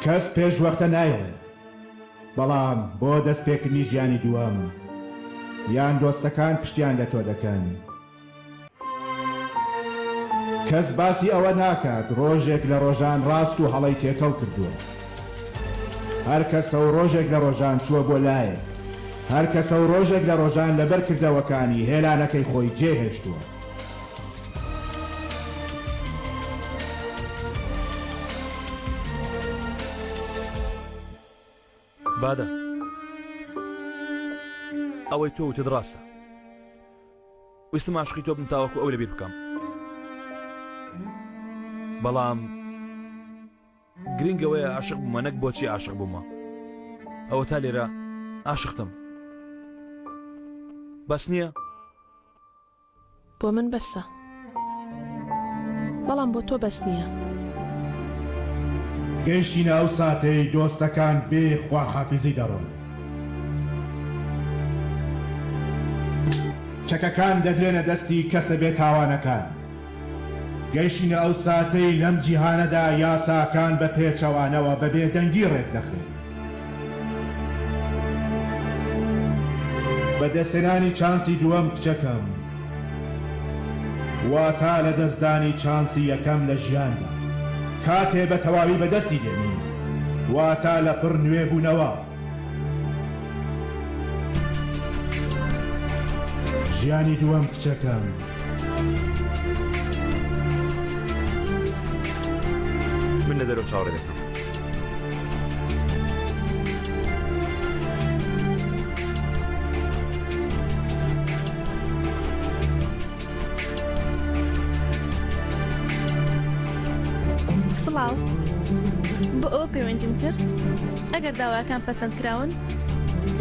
کەس پێشوەختە نایڵێ. بەڵام بۆ دەستپێکردنی ژیانی دووەم، یان دۆستەکان پشتیان لە تۆ دەکەن. کەس باسی ئەوە ناکات ڕۆژێک لە ڕۆژان ڕاست و هەڵەی تێکەڵ کردووە. هەر کەسە و ڕۆژێک لە ڕۆژان چووە بۆ لایەک. هەر کەسە و ڕۆژێک لە ڕۆژان لەبەر کردەوەکانی هێلانەکەی خۆی جێهێشتووە. بادە ئەوەی تۆ وتت ڕاستە ویستم عاشقی تۆ بم تاوەکو ئەو لەبیر بکەم بەڵام گرنگ ئەوەیە عاشق بوومە نەک بۆچی عاشق بوومە ئەوە تا لێرە عاشقتم بەس نییە بۆ من بەسە بەڵام بۆ تۆ بەس نییە. گەیشتینە ئەو ساتەی دۆستەکان بێ خواحافیزی دەڕۆن. چەکەکان دەدرێنە دەستی کەسە بێ تاوانەکان. گەیشتینە ئەو ساتەی لەم جیهانەدا یاساکان بە پێچەوانەوە بە بێدەنگی ڕێکدەخرێن. بەدەستهێنانی چانسی دووەم کچەکەم واتا لەدەستدانی چانسی یەکەم لە ژیاندا کاتێ بە تەواوی بەدەستی دێنی واتا لە پڕ نوێبوونەوە. ژیانی دووەم کچەکەم. من لە دەرەوە چاوەڕێ دەکەم. سڵاو بۆ ئەوە پەیوەندیم کرد ئەگەر داواکان پەسەند کراون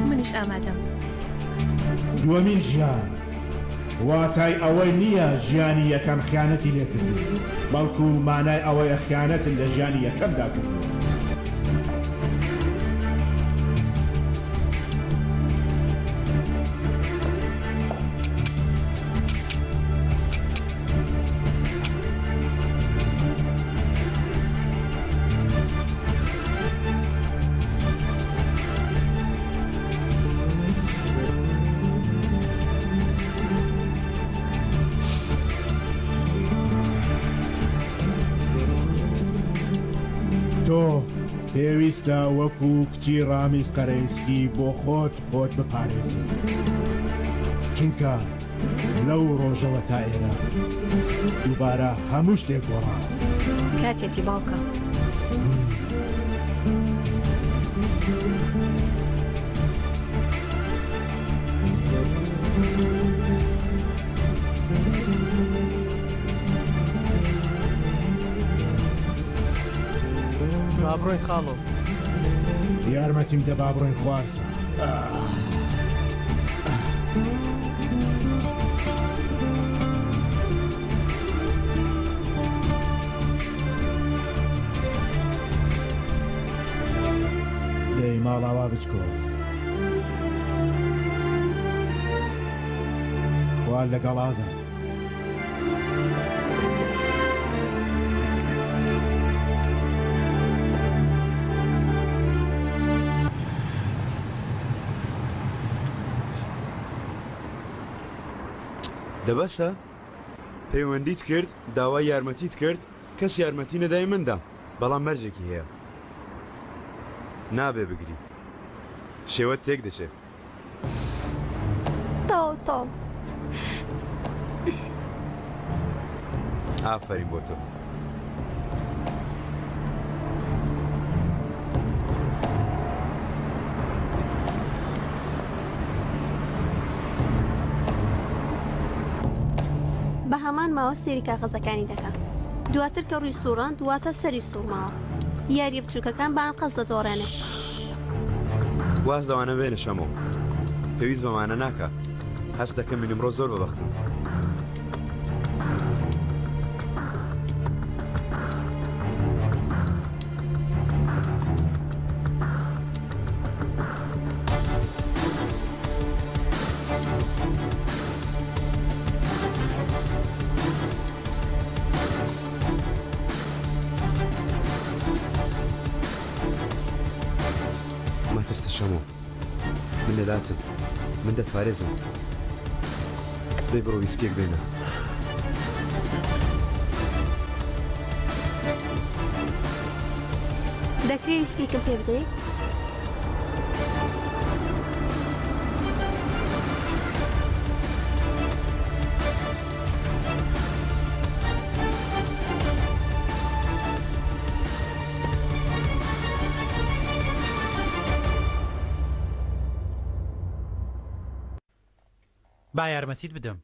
منیش ئامادەم. دووەمین ژیان واتای ئەوە نییە ژیانی یەکەم خیانەتی لێکردووی، بەڵکو مانای ئەوەیە خیانەتت لە ژیانی یەکەمدا کردووە. تۆ پێویستە وەکو کچی ڕامیز قەرەیسکی بۆ خۆت خۆت بپارێزی چونکە لەو ڕۆژەوە تا ئێرە دووبارە هەموو شتێک گۆڕا. کاتێتی باوکە. با بڕۆین خاڵۆ. یارمەتیم دە با بڕۆین خوارزا. دەی ماڵاوا بچکۆ. خوا لەگەڵ ئازاد. دە بەسە؟ پەیوەندیت کرد، داوای یارمەتیت کرد، کەس یارمەتی نەدای من دام، بەڵام مەرجێکی هەیە. نابێ بگری. شێوەت تێک دەچێ. تەواو تەواو. ئافەرین بۆ تۆ. بە هەمان ماوە سەیری کاغەزەکانی دەکا. دواتر کە ڕووی سوڕاند واتە سەری سوڕماوە. یارییە بچووکەکان بە ئەنقەست دەدۆڕێنێ. واز لەوانە بێنە شەمۆ. پێویست بەمانە ناکا. هەست دەکەم من ئمڕۆ زۆر بەبەختم. شەمۆ من لەلاتم من دەتپارێزم دەی بڕۆ ویسکیەک بێنە. دەکرێ ویسکیکم پێ بدەیت؟ با یارمەتیت بدەم.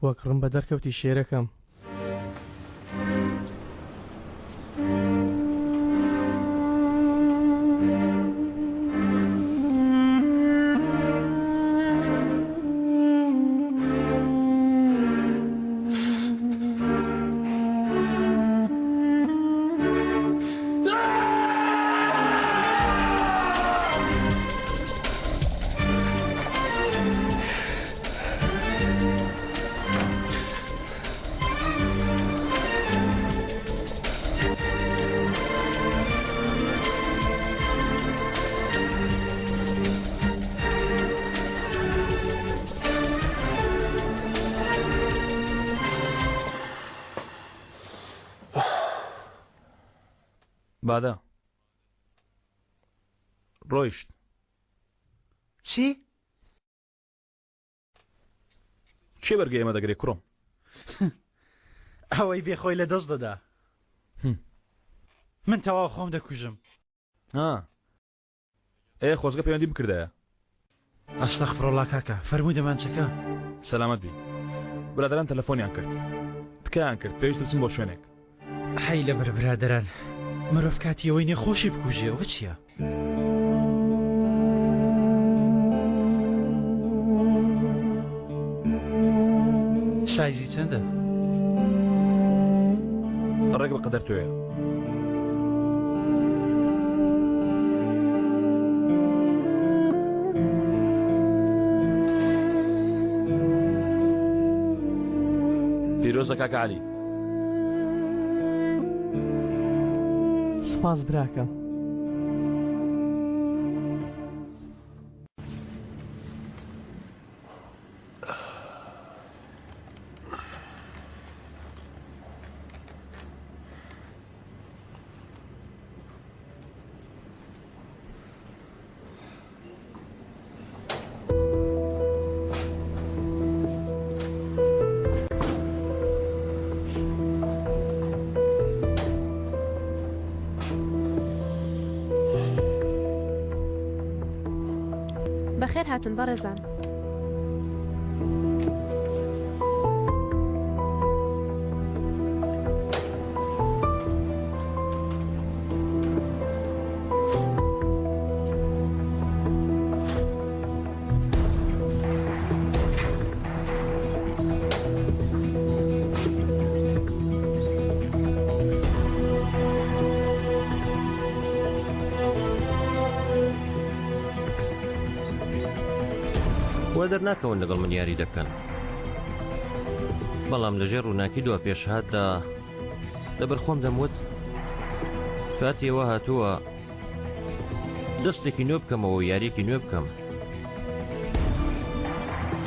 وەک ڕم بە دەرکەوتی شێرەکەم. بادە ڕۆیشت چی؟ کێ بەرگەی ئێمە دەگرێ کوڕم؟ ئەوەی بێ خۆی لە دەست دەدا. من تەواو خۆم دەکوژم. ها ئێ خۆزگە پەیوەندی بکردایە. ئەستەغفرەڵا کاکە فەرموو دەمانچەکە. سەلامەت بی. برادەران تەلەفۆنیان کرد. تکایان کرد پێویستە بچم بۆ شوێنێک. حەی لەبەر برادەران مرۆڤ کاتی ئەوەی نیە خۆشی بکوژێ ئەوە چیە؟ سایزی چەندە؟ ڕێک بە قەدەر تۆیە. پیرۆزە کاکە عەلی. سوپاس براکەم. بەخێر هاتن بەڕێزان. وا دەرناکەون لەگەڵ من یاری دەکەن بەڵام لەژێر ڕووناکی دوا پێشهاتدا لەبەر خۆم دەموت کاتی ئەوە هاتووە دەستێکی نوێ بکەمەوە و یاریەکی نوێ بکەم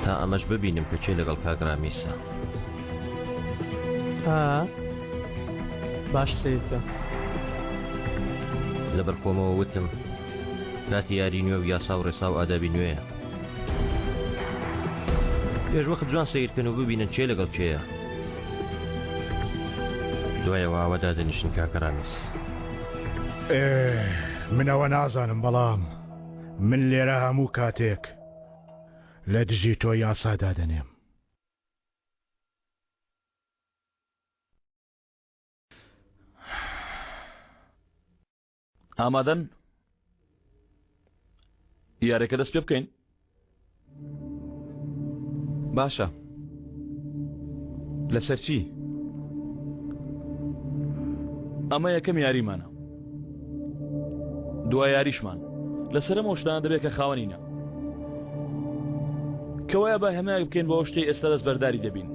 تا ئەمەش ببینم کە کێ لەگەڵ کاک ڕامیسە. ها باش سەیر بکە. لەبەر خۆمەوە وتم کاتی یاری نوێ و یاسا و ڕێسا و ئادابی نوێیە. پێش وەخت جوان سەیر کەن و ببینن کێ لەگەڵ کێیە. دوایەوە ئاوا دادەنیشن کاکە ڕامیس. ئێ من ئەوە نازانم بەڵام من لێرە هەموو کاتێک لە دژی تۆ یاسا دادەنێم. ئامادەن یاریەکە دەست پێ بکەین؟ باشە لەسەر چی؟ ئەمە یەکەم یاریمانە. دوا یاریشمان لەسەر ئەم شتانە دەبێت کە خاوەنینە. کەوایە با هێمایەک بکەین بۆ ئەو شتەی ئێستا دەستبەرداری دەبین.